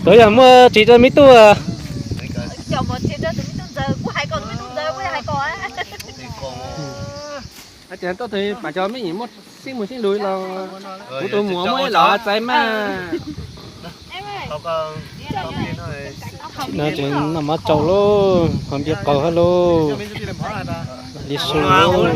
Tus yog muaj tsis rau me tub. Ces tuaj tus pas cov me nyuam muaj sib mus sib lus los kuv tus muam muaj ib los txais mas. Tsis no ces noj mov tsau lauj, hov npias qaug hab lauj. Li su lauj.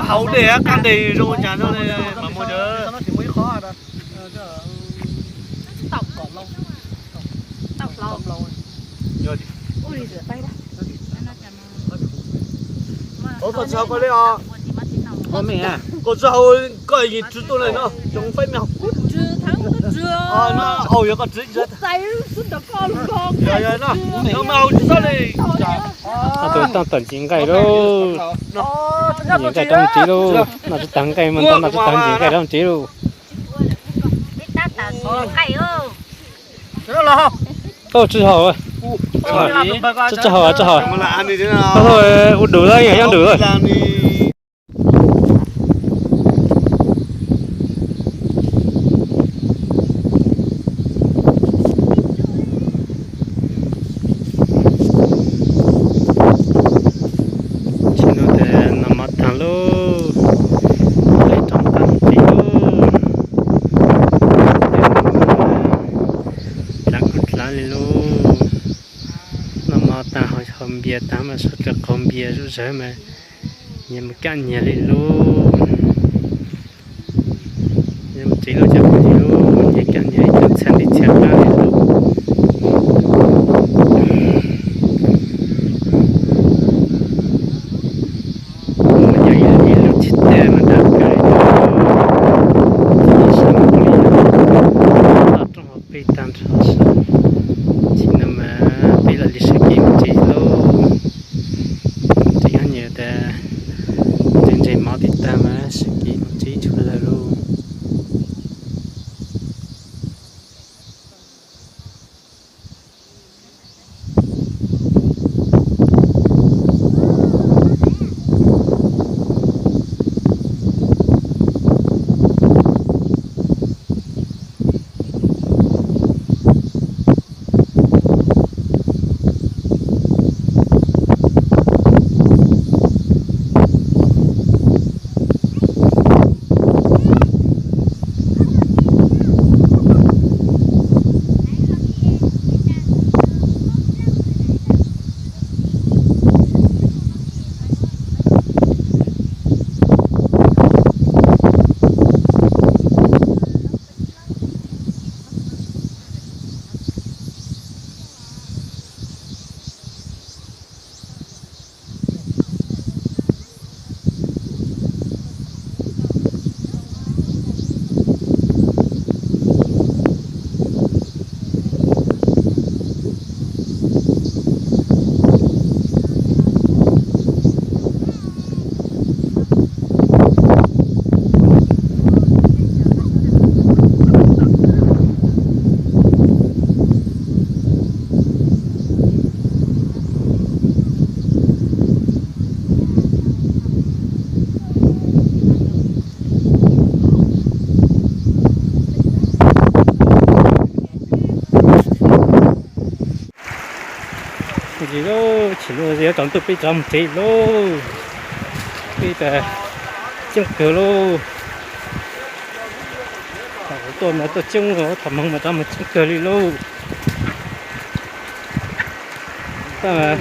Haus dej qab deg zoo cas no mas muaj cov Ua koj tsis haus koj li os. Koj tsis haus koj yis tsw tuaj li no tsoom faib me. Au yog koj tsw. Yog yog no no me haus tsis txhob li. Tau tom ntsis nqaij lauj. Ntsis nqaij rau ntsis lauj, noj tsis tag nqaij mas ntau, noj tsis tag ntsis nqaij rau ntsis lauj. Tsis haus, tsis haus, tsis haus. Ua dum lawm, yog dum lawm. Tsis no ces noj mov tag lauj, peb rov qab mus tsev lauj. Dlav kuj dlav li lauj. Noj mov tag, haus npias tag mas sawv tsees qaug npias zuj zus mas nyias mus kaj nyias li lauj. Nyias mus tsev lauj, cov phooj ywg, nyias kaj nyias ib tug txhia nti txhia qab li lauj. Yog ib lub tsis tes mas dab kawg li. Tsis sawv mus li, toj roob hauv pes tag nrho sawv. Tsis no mas peb lam li sawv kev mus tsev lauj. Tseem nyob nyuam tas, ntse ntse mov tib tag mas sawv kev mus tsev tshua lawm lauj. Ntsis lauj, chim no yuav tsaus ntuj peb rov mus tsev lauj. Peb tas coob kawg lauj. Thaum tuaj mas tuaj coob, thaum moog mas rov moog coob kawg li lauj. Tab mas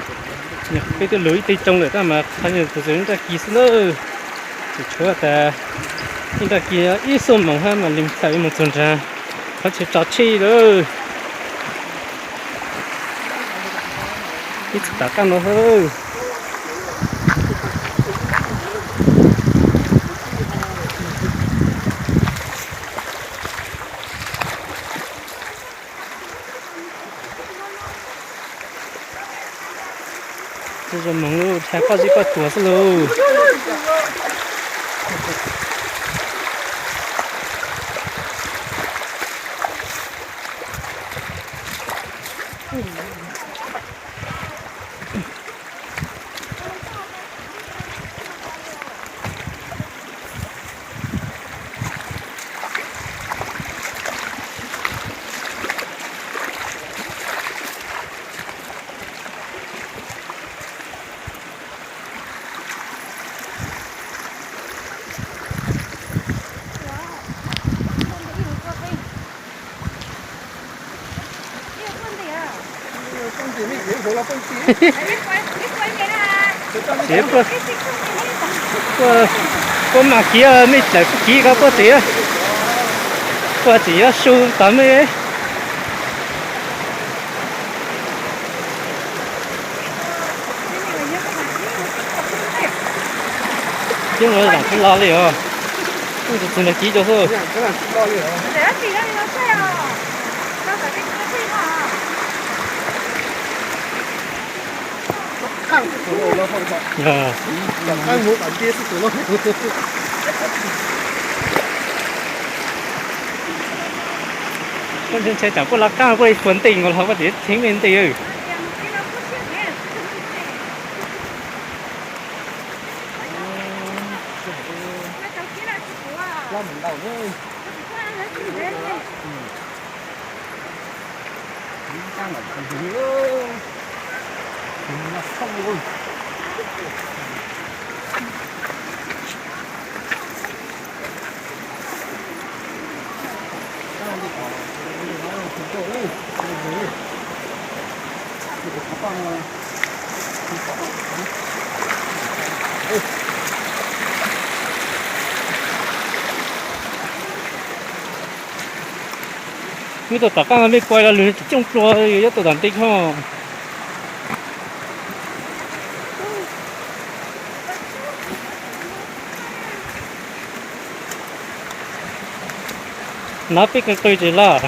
peb twb lug ib teg tsoo lawm tab mas qhov ntawd tsuas yog ib nraj kis xwb nawb. Tseem tshuav tas ib nraj kis ib xuab moos hab mam li tawm moog txug nraag qhov chaw tso tsheb lawm. Ib txhia tom qab no hab. Zoo moog lauj, thaij paj zib paj tuag xwb lauj. Txiv, puab, puab mas kiv, mej tawm kiv ko puab txiv, puab txiv yuav su tod mej. Yeej ua zaam tsi lo li os. Yeej tsi txug nrag kiv rua xwb. Kuv ntshai tsam puab laj qaab puab ib puag nteej nkaus los puab txiv theeb mej nteej. Mej tau tom qaab mej kuas los lug tsi coob plua, yuav tau tom ntej ho. Nov peb qw qw tsis laj.